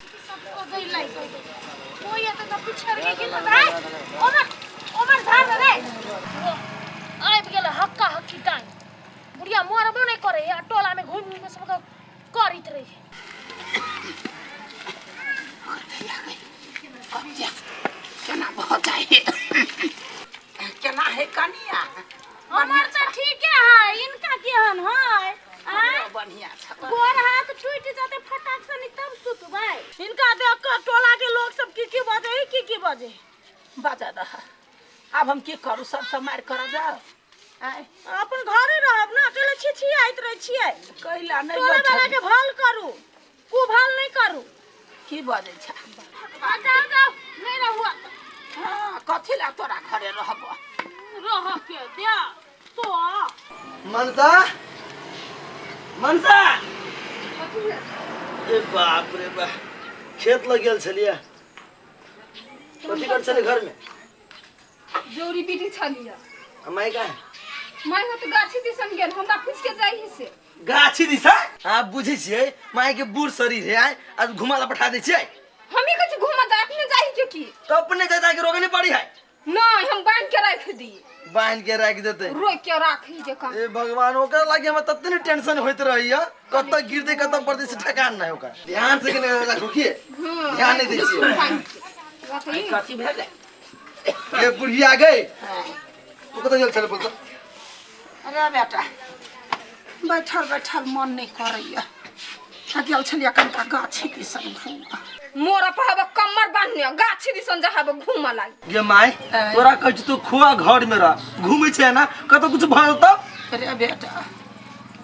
कोई एतऽ तऽ पिछड़ के गेल रे ओमर ओमर धार रे आबि गेल हक्का हक्की टाइम बुढ़िया मरबो नहि करे आ टोला में घुमि घुमि सबके करैत रहे। केना भऽ जाइ केना है कनिया? हमर तऽ ठीके है, इनका केहन है? हमरो बढ़िया छै। गोर हाथ टूटि जेतै फटाक से नहीं तब सुतबै। इनका देख कऽ टोला के लोग सब की की बजै, की की बजै। बजा दह, आब हम की करू? सब समार कर जाओ आय अपन घरे रहब ना, अकेले छी छी आइत रहै छियै। कैला नहि टोला वाला बैठल के भल करू, कु भल नहीं करू। की बजै छ? आ जाओ जाओ, नहीं रहू। हाँ, कथी ला तोरा घरे रहब? रह के दे तो। मनसा, मनसा, ए बाप रे बाप, खेत लग गेल छलियै, कथी कर छलै घर में? जौरी बीटी छलियै। आ माय का है? माय हो तऽ गाछी दिसन गेल, हमरा पूछ के जाइ ही से। गाछी दिसा? आ बुझै छियै माय के बूढ़ शरीर है, आय आज घुमा ला पठा दै छियै। हमी कुछ घुमा जा अपने जाइ के की? तो अपने जाय के रोके नहीं पड़ी है। नहीं, हम बांध के राख दी। बांध के राख देते? रोक के राख ही के का। ए भगवान, ओकरा लागे हमरा तते ने टेंशन होइत रहैया, कतऽ गिरतै कतऽ पड़तै से ठेकान नहि। ओकर ध्यान से के नहि राखू की? ध्यान नहि दै छियै। रखी। कथी भेलै? ए बुढ़िया गई, तू कतऽ गेल छलै बोल तऽ? अरे बेटा, बैठल बैठल मन नहि करैया, आ गेल छलियै कनिका गाछी दिसन घूमऽ। मोर पहब कमर बान्हने गाछी दिसन जहाब घूमऽ लागी। गे माय, तोरा कहै छी तू खुआ घर में रह, घूमै छै ना कतऽ कुछ भऽ जेतौ। अरे बेटा,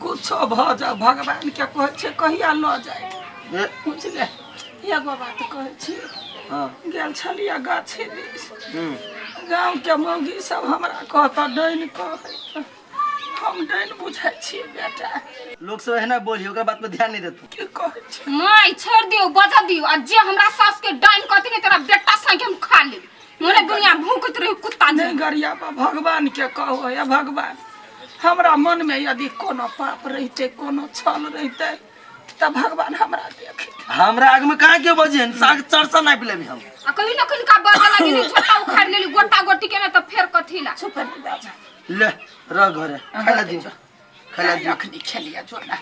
कुछो भऽ जाओ, भगवान के कहै छै कहिया लऽ जाय। ए, बुझले, एगो बात कहै छी। हाँ। गेल छलियै गाछी दिस। हम्म। गाँव के मौगी सब हमरा कहता डाइन कहै, हम डाइन बुझै छियै बेटा? लोग सब एहना बोली, ओकरा बात पर ध्यान नहीं देतौ। की कहै छै? माय छोड़ दियो, बजा दियो, आ जे हमरा सास के डाइन कहती ने तोरा बेटा संगे हम खा लेब। मोने दुनिया भूकत रही कुत्ता नहि जे। गरियाबा, भगवान के कहो, हे भगवान, हमरा मन में यदि कोनो पाप रहितै, कोनो छल रहितै तऽ भगवान हमरा देखे। हमरा आग में कहाँ के बजे साग चरसा नापि लेबी हम। आ कहीं न कहीं का बजा लागी ने छोटा उखाड़ लेली गोटा गोटी के ने तऽ फेर कथी ला। चुप रही, बाजा। ले रह घरे, खाइ ला दियो, खाइ ला दियो। अखनी खेलिया जो ना।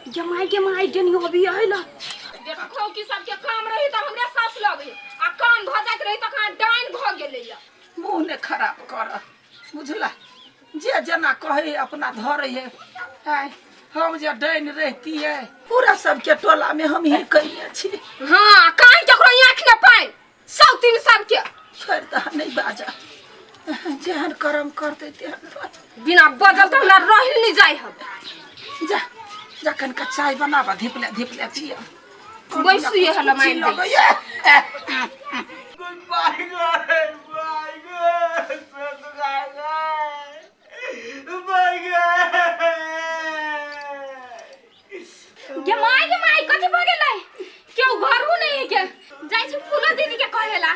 गे माय, गे माय, डेनियो अभी आइल। देखो कि सबके काम रही तऽ हमरे सास लगे आ काम भऽ जाइत रही तखन डाइन भऽ गेलैया। मुँह ने खराब कर, बुझला? जे जेना कहै अपना धरै है। आय हम जे डाइन रहितियै, पूरा सबके टोला में हम ही कहिए छी। हाँ, काहे केकरो आँखि ने पानि सब तीन सबके। छोड़ि दह, नहि बाजा, जेहन करम करतै तेहन फल। बिना बजल तऽ हमरा रहिल नहि जाइ हब। जा जा, कनिका चाय बनाबऽ, धिपले धिपले पियब। बैसू हला मारि दै। लगैया। बाय गए, बाय गए, पेट दुखाय गए, बाय गए। गे माय, गे माय, कथी भऽ गेलै? केओ घरो नहीं है के? जाइ छी फूलो दीदी के कहेला।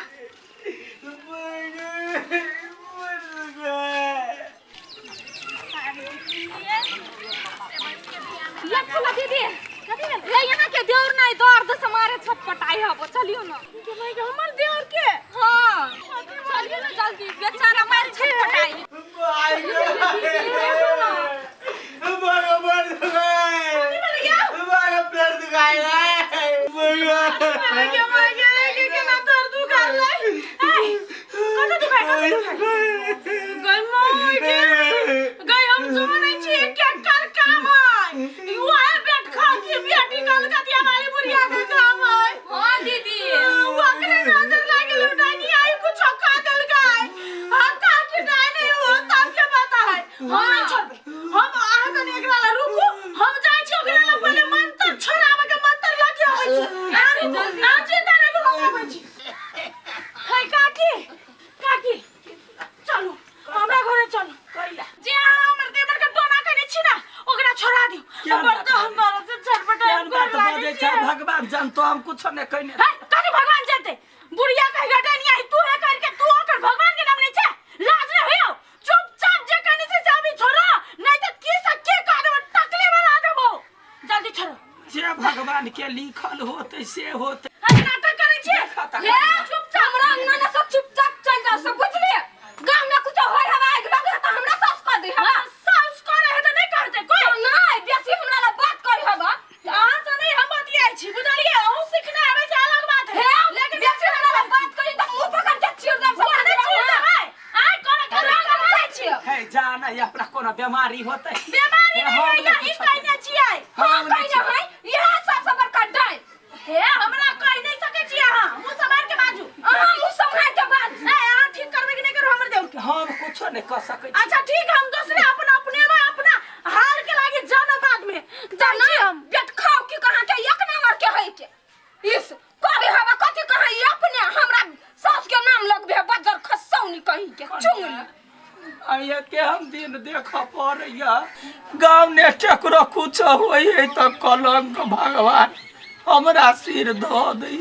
बाय गए, पेट दुखाय। ये फूलो दीदी, कथी भेल? ये यहाँ के देवर नहीं दर्द से मारे छटपटाई हबो, चलियो ना। गे माय गे, हमर देवर के? हाँ, चलियो ना जल्दी, बेचारा मारे छटपटाई। बाय गए, बाय पेट दुखाय, बाय पेट दुखाय, बाय गए। गे माय गे, गे केना दर्द दुखालै? ऐ कथी दुखाय, कथी दुखाय? गई माय गे गई, हम सुनै छी केकर काम है ई? वहे बेट खा के बेटी कलकतिया वाली बुढ़िया के काम है। हाँ दीदी, ओकरे नजर लागल, डानी आई कुछ खा देलकै। हाँ, का के डानी हो सबके पता है। हम नहीं छोड़बै। हम अहाँ कनि एकरा ला रुकू, हम जाइ छी ओकरा ला पहिले मंत्र छोड़ाबे के मंत्र लऽ के अबै छी। अहाँ रुकू, अहाँ चिंता नहि करू, हम अबै छी। हे काकी, काकी, चलू हमरा घरे चलू। कैला? जे अहाँ हमर देवर के टोना कने छी ना, ओकरा छोड़ा दियौ। केहन हमर बात तऽ हमरा से छटपटायल केहन गोर बात लागै बजै छै। छै? भगवान जानतो, हम कुछो नहि कहने। हे कथी भगवान जानते? बुढ़िया कह गडनिया तू है करके तू ओकर भगवान के नाम ले छै, लाज नहीं होयो? चुपचाप जे कहने छै से अभी छोड़ो, नहीं तो की से की कह देबो, टकले बना देबो। जल्दी छोड़ो। जे भगवान भगवान के लिखल होतै से होतै। हम नाटक करै छियै। देखा हे चुपचाप हमरा अंगना में सब चुपचाप चल जाओ सब, बुझलिए? गांव में कुछ होय हवा आगि लगे है त हमरा सास कर दे हवा। साउस करे है तऽ नहि कहतै कोइ। नहीं बेसी हमरा ला बात करी हवा। अहाँ से नहि हम बतियाइ छी, बुझलियै? अहूँ सिखने हेबै से अलग बात है, हे लेकिन बेसी हमरा ला बात करी त मुंह पकड़ के चीर देब सब। मुँह नहि चीर देबै। आइ करे हमरा करे अंगना जाइ छियै। हे जा ना, ये अपना कोनो बीमारी होतै। बीमारी हे, नहि हम है, नहि ई कुछो कहने छियै। हां हम नहि कहि छियै। है इहे सबसे बड़का डाइन। हे हमरा कहि नहि सकै छी अहाँ, मुँह सम्हारि के बाजू। अहाँ मुंह सम्हार के बाजू। ए अहाँ ठीक करबै कि नहि करबै हमर देउर के? हम कुछो नहि कऽ सकै छी। अच्छा ठीक है, हम दोसरे अपना अपने अपना हाल के लागे जाना बाद में जाइ छी हम। बेट खाओ की कहाँ के एक नंबर के है के इस करे हवा कथी कहाँ ई अपने हमरा सास के नाम लगबे बजर खसौनी कहीं के चुंगली। आइए केहन दिन देख पड़ैया, गाँव ने केकरो कुछ होइ है तऽ कलंक भगवान हमरा सिर धऽ दै।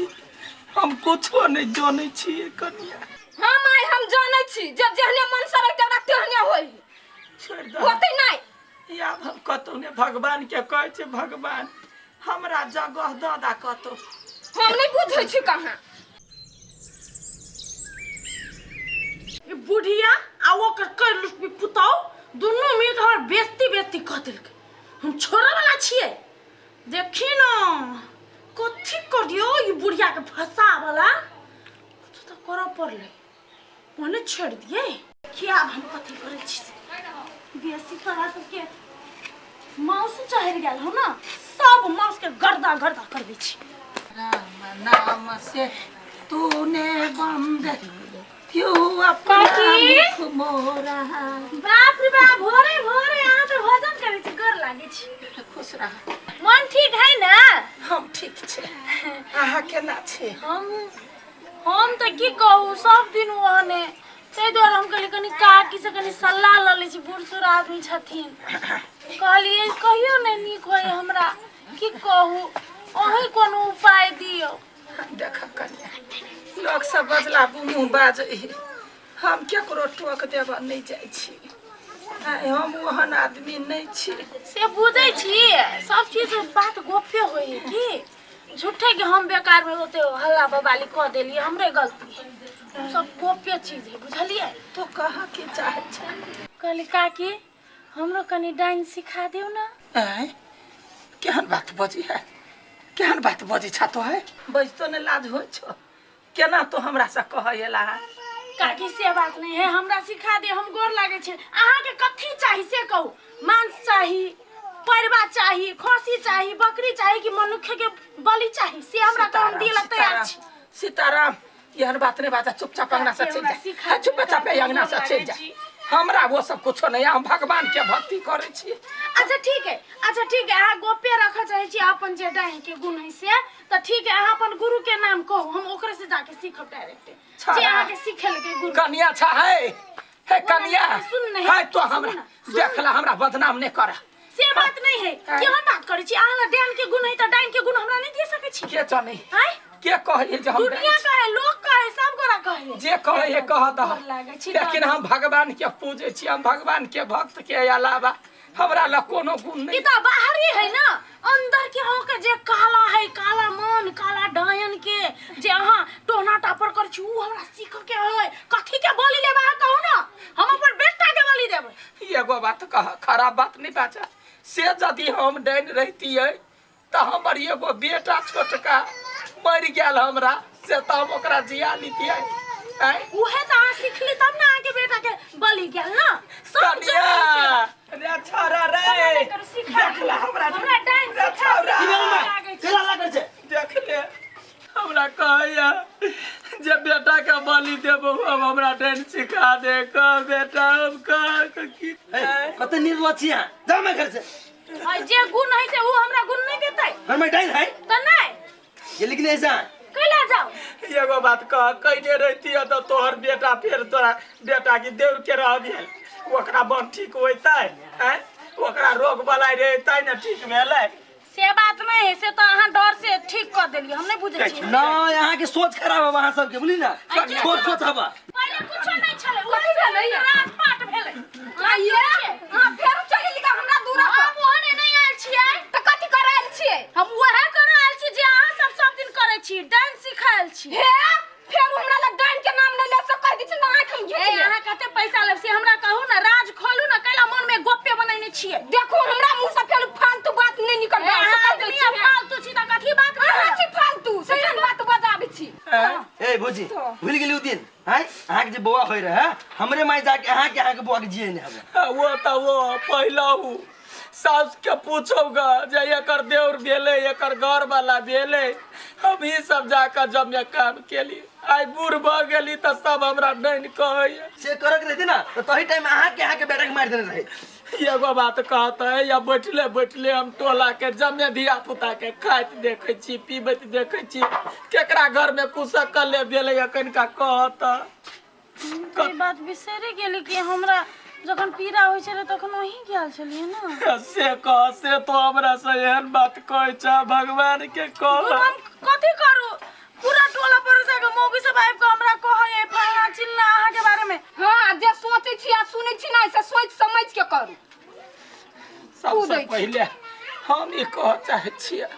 हम कुछो नहि जनै छियै कनिया। हाँ माय हम जानै छी, जब जेहने मन से रहते ओकरा तेहने होई। छोड़ि दह। होते नहीं। आब हम कतौ ने भगवान के कहै छै, भगवान हमरा जगह दऽ दा कतौ। हम नहीं बुझै छी कहाँ। ई बुढ़िया आ ओकर कर लुटबी पुतौ दुनू मिल के हमर बेइज्जती बेइज्जती कऽ देलकै। हम छोड़ऽ वाला छियै? देखी न कथी करियो ई बुढ़िया के फंसा वाला कुछ तऽ करऽ पड़लै, ओने छोड़ दिए कि आब हम कथी करै छी। बेसी तोरा सबके माउस चढ़ि गेल हो ना, सब माउस के गर्दा गर्दा कर दै छी। राम नाम से तूने बंद क्यों अपना काकी? मुख मोरा। बाप रे बाप, भोरे भोरे अहाँ तऽ भोजन करै छी, गोर लागै छी। खुश रह। मन ठीक है ना? हम ठीक छै, अहाँ केना छै? हम तऽ की कहू, सब दिन ओहने, ताहि दुआरे हम कहलियै कनि काकी से कनि सलाह लऽ लै छी, बूढ़ सूढ़ आदमी छथिन। कहलियै कहियो नहि नीक होय हमरा, की कहू, अहीं कोनो उपाय दियौ। देख कन्या, लोक सब बजला मुँह बाजै है, हम केकरो टोक देबऽ नहि जाइ छी। आइ हम ओहन आदमी नहि छी। से बुझै छी, सब चीज बात गोपे होइ है की झूठे के हम बेकार में ओते हल्ला बवाली कऽ देलियै, हमरे गलती है, उ सब गोप्य चीज है, बुझलियै? तो कहाँ की चाहै छै? कहली काकी हमरो कनि डाइन सिखा दियौ ना। आँय, केहन बात बजी है, केहन बात बजी छा तो है? बजतो ने लाज होइ छौ, केना तो हमरा से कहै एला है? काकी से बात नहीं है, हमरा सिखा दे, हम गोर लागे छै। अहाँके कथी चाही से कहू? मांस चाही, परवा चाही, खसी चाही, बकरी चाही कि मनुष्य के बलि चाही, से हमरा कहू, हम दिए ला तैयार छी। सीताराम, एहन बात नहीं बाजा, चुपचाप अंगना से चलि जा। सिखा हाँ, चुपचाप दियौ, अंगना से गोर चलि जा। लागै छी। हमरा वो सब कुछो नहीं, हम भगवान के भक्ति करै छी। अच्छा ठीक है, अच्छा ठीक है, अहाँ गोप्य रखऽ चाहै छी अपन जे डाइन के गुण है से तऽ ठीक है, अहाँ अपन गुरु के नाम कहू, हम ओकरे से जाके सीखब डायरेक्ट, जे अहाँके सिखेलकै गुरु। कनिया छा है, हे कनिया सुन नहीं, है तो सुन हमरा ना, सुन देखला हमरा बदनाम नहीं कर। से बात नहीं है, केहन बात करै छी? अहाँ लग डाइन के गुण है तऽ डाइन के गुण हमरा नहीं दे सकै छी? के जानै? आँय? के कहै जे हम दुनिया डाइन छी? कहे, लोग कहे, सब गोरा कहे। जे कहे है कह दह, गोर लागै छी, लेकिन हम भगवान के पूजै छी, हम भगवान के भक्त के अलावा हमरा लग कोनो गुण ई नहीं। तऽ बाहरी है ना, अंदर के अहाँ के जे काला है, काला मन, काला डायन के जे अहाँ टोना टापर कर छी, उ हमरा सीख के है। कथी के बलि लेब अहाँ कहू ना, हम अपन बेटा के बलि देबै। एगो बात कह, खराब बात नहीं बाजा, से यदि हम डाइन रहतियै तऽ हमर एगो बेटा छोटका मरि गेल हमरा से, तऽ हम ओकरा जिया लितियै। आँय? उहे तऽ अहाँ सिखली तब ना अहाँके बेटा के बलि गेल ना। सब कनिया रे छोरा रे, करू, सिखा देख ला हमरा, हमरा डाइन रे सिखा छौरा। की भेल माय? लागै छै। केला लागल छै? देख ले, हमरा कहैया जे बेटा के बलि देबो हम, हमरा डाइन सिखा दे कह बेटा, हम कह के की हे, कते निर्लज छी अहाँ, जाउ माय घर से। आ जे गुण है से उ हमरा गुण नहीं देतै? घर में डाइन है तऽ नहीं ये लेकिन ऐसा कैला जाओ। एगो बात कह, कैने रहती तऽ तोहर बेटा फेर तोरा बेटा के देउर के रह गेल, ओकरा मन ठीक होइतै? आँय, ओकरा रोग बलाय रहतै ने ठीक भेलै? से बात नहीं है, से तऽ अहाँ डर से ठीक कऽ देलियै, हम नहीं बुझै छियै। ना, यहाँ के सोच खराब है अहाँ सबके, बुझली ना, छोट सोच हवा। पहिले कुछो नहीं छलै, कथी भेलै? राजपाट भेलै। आइए अहाँ फेर चलि लिका हमरा दूरा पर। हम ओहने नहीं आयल छियै। तऽ कथी करायल छियै? हम वएह करऽ छी डाइन सिखायल छी। हे फेर हमरा लग डाइन के नाम नहीं ले से कह दै छी ना आँख हम घीच ए लेब। अहाँ कते पैसा लेब से हमरा कहू ना, राज खोलू ना, कैला मन में गोप्य बनैने छियै। देखू हमरा मुंह से फेर फालतू बात नहीं निकल ए, से अहाँ कह दै आदमी छी। आ फालतू छी तऽ कथी बात अहाँ करब? छी फालतू से एहन बात बजाबै छी। ए भौजी भूल गेली उ दिन हैं अहाँ के जे बौआ होय रहे हमरे माई जाके अहाँ के बौआ के जिए नहीं हवे। वो तऽ वो पहिलहु साउस के पूछोगा जे एकर देवर भेलै एकर घर वाला भेलै, हम ई सब जाकऽ जमे काम केली। आइ बूढ़ भऽ गेली तऽ सब हमरा डाइन कहैया। से करक रहती ना तो तही टाइम अहाँ के बेटा के मार देने रहे। एगो बात कहते या बैठले बैठले हम टोला के जमे धिया पुता के खाइत देखै छी पीबैत देखै छी, केकरा घर में कुशकले भेलै कनिका कहत। ई बात बिसरि गेली कि हमरा जखन पीड़ा होइ छलै तखन वही गेल छलियै ने। से कह से तो हमरा से एहन बात कहै छ भगवान के कह। हम कथी करू, पूरा टोला पड़ोसा के मौगी सब आबि कऽ हमरा कहै फलना चिलना अहाँ के बारे में। हाँ जे सोचै छी आ सुनै छी ना से सोच समझ के करू। सबसे कूदै छी। पहिले हम ई कह चाहै छियै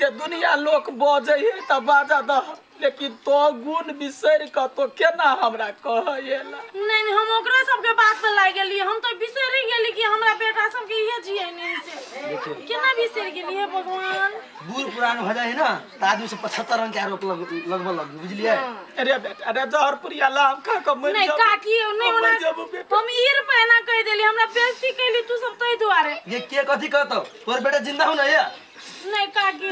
जे दुनिया लोक बजै है तऽ बाजऽ दह, लेकिन तो गुण बिसरि कऽ तो केना हमरा कहै एला। नहीं नहीं हम ओकरा सबके बात पर लागि गेलियै, हम तऽ बिसरि गेली कि हमरा बेटा सबके इहे जियै नहीं से, केना बिसरि गेली हे भगवान। बूढ़ पुरान भऽ जाइ है ना तऽ आदमी से 75 रंग के आरोप लगबऽ लग, बुझलियै? अरे बेटा अरे जहर पुरिया लाम खा कऽ मरि नहीं जाबू। काकी नहीं हम ओना मरि जाबू बेटा। हम ई रुपया ना कहि देली, हमरा बेइज्जती कैली तू सब ताहि दुआरे। ये के कथी कहतौ तोर बेटा जिंदा हो ना ये? नहीं काकी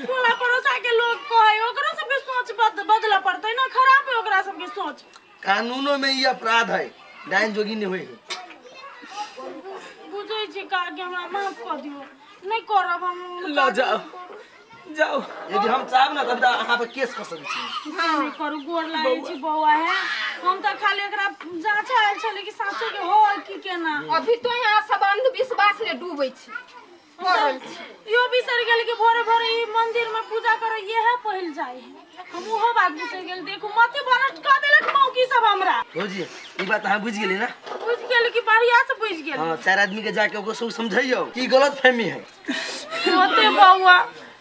टोला पड़ोसा के लोग कहे ओकरो सबके सोच बदलऽ पड़तै ना, खराब है ओकरा सबके सोच। कानूनों में ये अपराध है, डाइन जोगी नहीं होई है। बुझै छी काकी हमरा माफ कऽ दियौ, नहीं करब हम। ल जाओ जाओ। यदि हम चाहब ना तब अहाँ पर केस कर सकै छी। नहीं करू, गोर लागै छी बौआ है, हम तऽ खाली एकरा जाँच आयल छलै कि साँचो के हो कि केना। अभी तो यहाँ सब अंधविश्वास ने डूबै छी पड़ल छी। इहो बिसरि गेल कि भोरे भोरे ई मंदिर में पूजा करे इहे पहिल जाय है, हम ओहो बात बिसरि गेल। देखू मति भ्रष्ट कऽ देलक मौकी सब हमरा। भौजी ई बात अहाँ बुझि गेली ना? बुझि गेल कि बढ़िया से बुझि गेल। हाँ चार आदमी के जाके ओकरो सब समझैयौ कि गलत फहमी है। होते बौआ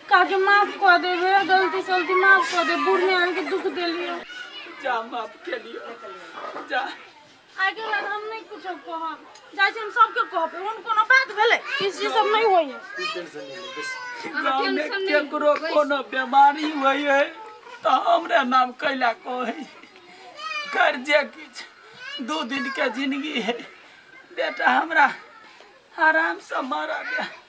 काके माफ कऽ देबे, गलती सलती माफ कऽ दे, बूढ़ में आके दुख देलियो। जा माफ केलियो जा। आइ के बाद हम नहीं कुछो कहब, जाइ छी हम सबके कहब, ओहन कोनो बात भेलै ई चीज सब नहीं होइए। गाँव में टेंशन नहीं केकरो लो, कोनो बीमारी होइ है तऽ हमरे नाम कैला कहै कर जे किछु 2 दिन के जिंदगी है बेटा, हमरा आराम से मरऽ दे।